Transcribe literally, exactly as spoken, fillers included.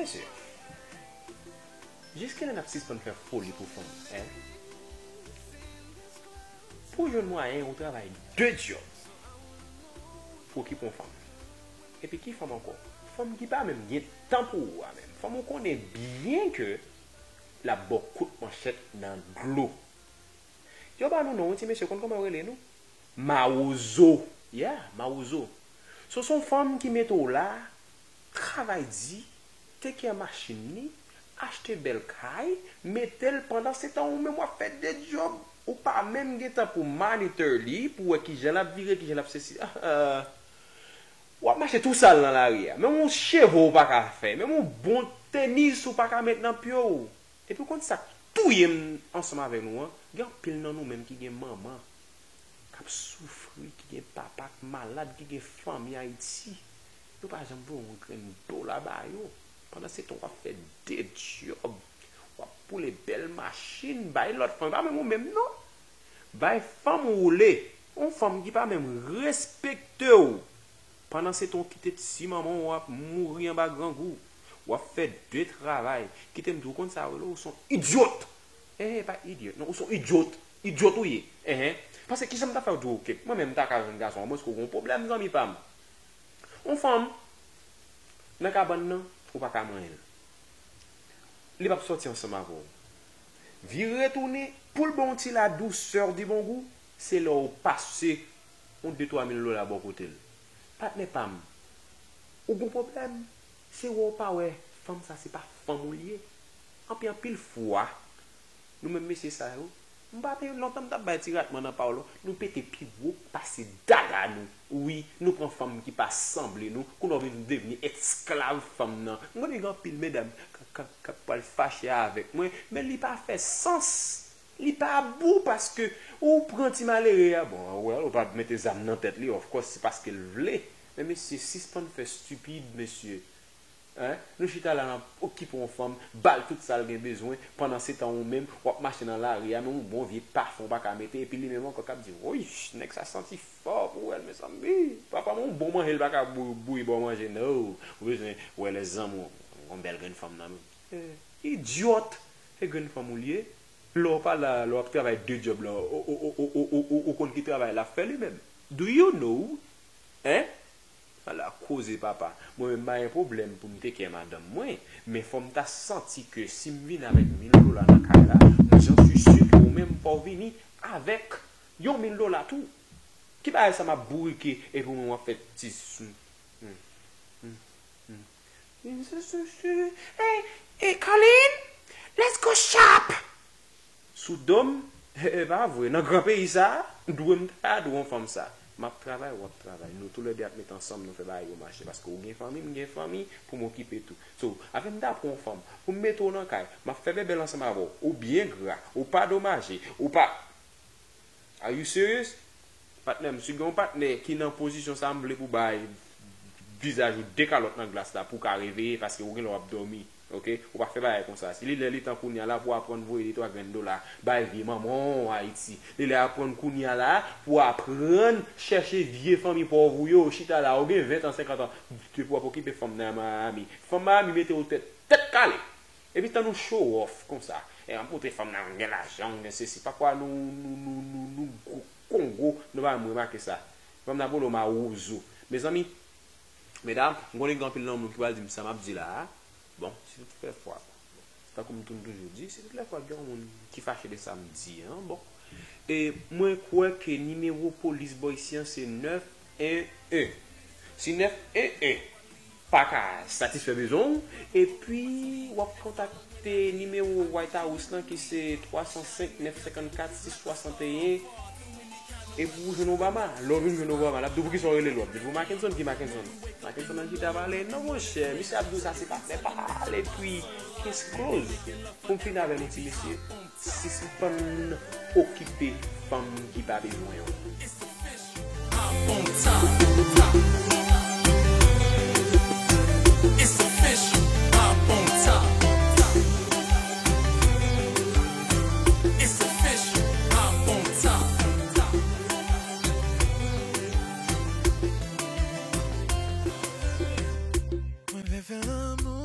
Mesye, jiskilè n ap sispann fè foli pou fanm, en? Pou w jwenn mwayen, ou travay de djòb pou okipe yon fanm. Epi ki fanm ankò? Fanm ki pa menm gen tan pou ou a menm. Fanm ou konnen byen ke l ap ba w kout manchèt nan dlo. Yo ba nou non, wi, ti mesye, konn kòman yo rele nou? Mawozo. Yeah, mawozo. So, se yon fanm ki mete w la, travay di, take care machin li, achte bèl kay, mete l, pandan se tan ou menm w ap fè de djòb. Ou pa menm gen tan pou monitor li, pou wè kijan l ap vire, kijan l ap sesi. Ah, ah. W ap mache tou sal nan lari a. Menm yon cheve w pa ka fè. Menm yon bon tenis ou pa ka met nan pye w. Epi w konn sa k touye m ansanm avè nou an? Gen anpil nan nou menm ki gen manman k ap soufri, ki gen papa k malad, ki gen fanmi Ayiti. Yo pa janm voye yon grenn dola ba yo. Pandan se tan w ap fè de djòb, w ap boule bèl machin, bay lòt fanm, pa menm ou menm non. Bay fanm woule. Yon fanm ki pa menm respekte w. Pandan se tan w kite ti manman w ap mouri anba grangou. W ap fè de travay. Kite m di w, konn sa yo rele w, ou se yon idyot. Eh, pa idyot, non, ou se yon idyot. Idyot ou ye. Enhen. Paske kijan m ta fè w di w, oke, mwen menm m ta ka jwenn gason an, mwen, èske w gen yon pwoblèm, zanmi pa m? Yon fanm nan kabann nan, ou pa ka manyen l. Li p ap sòti ansanm avè w. Vire tounen, pou l ba w yon ti ladousè di bon gou, se lè w pase yon de twa mil dola bò kote l. Patnè pa m, ou gon pwoblèm, se wè w pa wè fanm sa se pa fanm ou l ye. Anpi anpil fwa, nou menm mesye sa yo, m pa te lontan m t ap bay ti ratman nan pawòl, nou pete pi wo pase dada nou. Wi, nou pran fanm ki pa sanble nou, kounye a w vin devni esklav fanm nan. M konnen gen anpil medam k, k, k ap pral fache avèk mwen, men li pa fè sans. Li pa bon paske ou pran ti malere a, bon, well, ou pa mete zam nan tèt li, of course, se paske l vle. Men mesye, sispann fè stipid, mesye. Hein? Nou chita la, n ap okipe yon fanm, ba l tout sa l gen bezwen, pandan se tan ou menm, w ap mache nan lari a, menm yon bon vye pafen w pa ka mete, epi li menm ankò k ap di, woy, nèg sa santi fò pou wè l, mezanmi. Papa m, yon bon manje l pa ka bou-, bouyi ba w manje, no. Ou bezwen wè lè zanmi w, yon bèl grenn fanm nan men. Eh, idyòt, se grenn fanm ou l ye. Lè w pa la, lè w ap travay de djòb la, ou, ou konn ki travay l ap fè li menm. Do you know? Hein? Ala koze papa. Mwen menm m pa gen pwoblèm pou m take care madanm mwen, men fò m ta santi ke si m vin avèk mil dola nan kay la, m, j'en suis sûr ke ou menm fò w vini avèk yon mil dola tou. Ki bagay sa m ap bourike epi ou menm w ap fè ti sou. Hmm. Hmm. Hmm. Hey, hey, Colin, let's go shop! Sou do m? E pa vre. Nan gran peyi sa a, dwe m ta dwe yon fanm sa. M ap travay, w ap travay. Nou toulède ap met ansanm, nou fè bagay yo mache. Paske ou gen fanmi, m gen fanmi pou m okipe tou. So, afè m ta pran yon fanm, pou m mete w nan kay, m ap fè bèbèl ansanm avè w, ou byen gra, ou pa domaje, ou pa. Are you serious? Patnè m, si gen yon patnè ki nan pozisyon sa, m vle pou bay vizaj ou de kalòt nan glas la pou w ka reveye, paske ou genlè w ap dòmi. Oke? Ou pa fè bagay konsa. Si li lè li tan kounye a la pou w aprann voye de twa grenn dola bay vye manman w Ayiti. Li lè aprann kounye a la pou w aprann chèche vye fanmi pòv ou yo, chita la, ou gen ven tan, senkant an, depi w ap okipe fanm nan Miami. Fanm Miami mete w tèt, tèt kale. Epi tann ou show off konsa. E, m ap montre fanm nan, m gen lajan, m gen sesi. Pakwa nou, nou, nou, nou, nou gwo Kongo, nou pa janm remake sa. Fanm nan polo mawozo. Mezanmi, medam, m konnen gen anpil nan moun ki pral di m sa m ap di la a. Bon, si tout lè fwa, tankou m toujou di, si tout lè fwa gen yon moun ki fache de sa m di an, bon. E mwen kwè ke nimewo polis bò isi an se nèf en en. Si nèf en en pa ka satisfè bezwen w, epi w ap kontakte nimewo White House lan ki se twa san senk, nèf senkannkat, sis swasanteyen, epi w jwenn Obama. Lè w vin jwenn Obama, l ap di w poukisa w rele l, w ap di l pou Mackenson, ki Mackenson? Mackenson nan chita pale. Non, monchè, misye ap di w sa se patnè pa l, epi case close. Pou m fini avè nou, ti mesye, sispann okipe fanm ki pa bezwen w. Mwen vle fè lanmou.